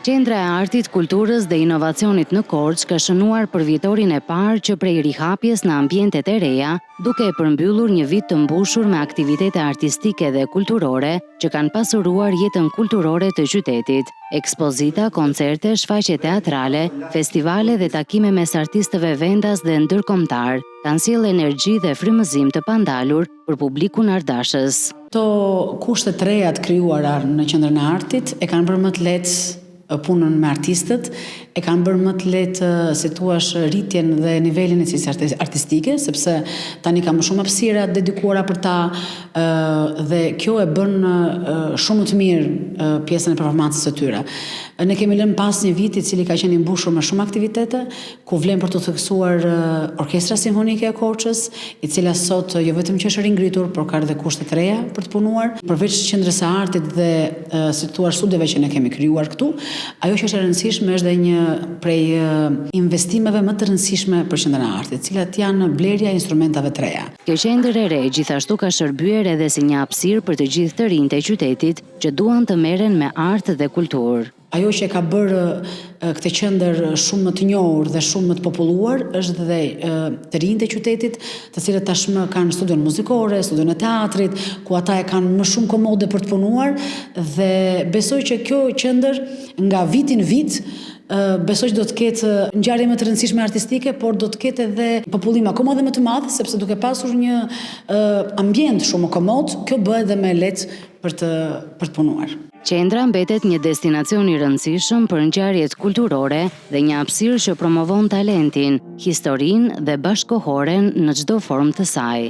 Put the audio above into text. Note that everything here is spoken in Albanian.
Qendra e Artit, Kulturës dhe Inovacionit në Korçë ka shënuar përvjetorin e parë që prej rihapjes në ambientet e reja, duke e përmbyllur një vit të mbushur me aktivitete artistike dhe kulturore që kanë pasuruar jetën kulturore të qytetit. Ekspozita, koncerte, shfaqje teatrale, festivale dhe takime mes artistëve vendas dhe ndërkombëtarë kanë sjellë energji dhe frymëzim të pandalur për publikun artdashës. Këto kushte të reja të krijuara në Qendrën e Artit e kanë bërë më të lehtë punën me artistët, e kanë bërë më të lehtë, si thua, rritjen dhe nivelin e cilësisë artistike, sepse tani ka më shumë hapësira të dedikuara për ta dhe kjo e bën shumë më të mirë pjesën e performancës së tyre. Ne kemi lënë pas një vit i cili ka qenë i mbushur me shumë aktivitete, ku vlen për t'u theksuar Orkestra Simfonike e Korçës, e cila sot jo vetëm që është ringritur, por ka edhe kushte të reja për të punuar. Përveç Qendrës së Artit dhe, si të thuash, studiove që ne kemi krijuar këtu, ajo që është e rëndësishme është dhe një prej investimeve më të rëndësishme për Qendrën e Artit, të cilat janë blerja e instrumentave të reja. Kjo qendër e re gjithashtu ka shërbyer edhe si një hapësirë për të gjithë të rinjtë e qytetit që duan të merren me art dhe kulturë. Ajo që e ka bërë këtë qendër shumë më të njohur dhe shumë më të populluar është dhe të rinjtë e qytetit, të cilët tashmë kanë studion muzikore, studion e teatrit, ku ata e kanë më shumë komode për të punuar dhe besoj që kjo qendër nga viti në vit besoj që do të ketë ngjarje më të rëndësishme artistike, por do të ketë edhe popullim akoma dhe më të madh, sepse duke pasur një ambient shumë më komod, kjo bëhet dhe më e lehtë për të për të punuar. Qendra mbetet një destinacion i rëndësishëm për ngjarjet kulturore dhe një hapësirë që promovon talentin, historinë dhe bashkëkohoren në çdo formë të saj.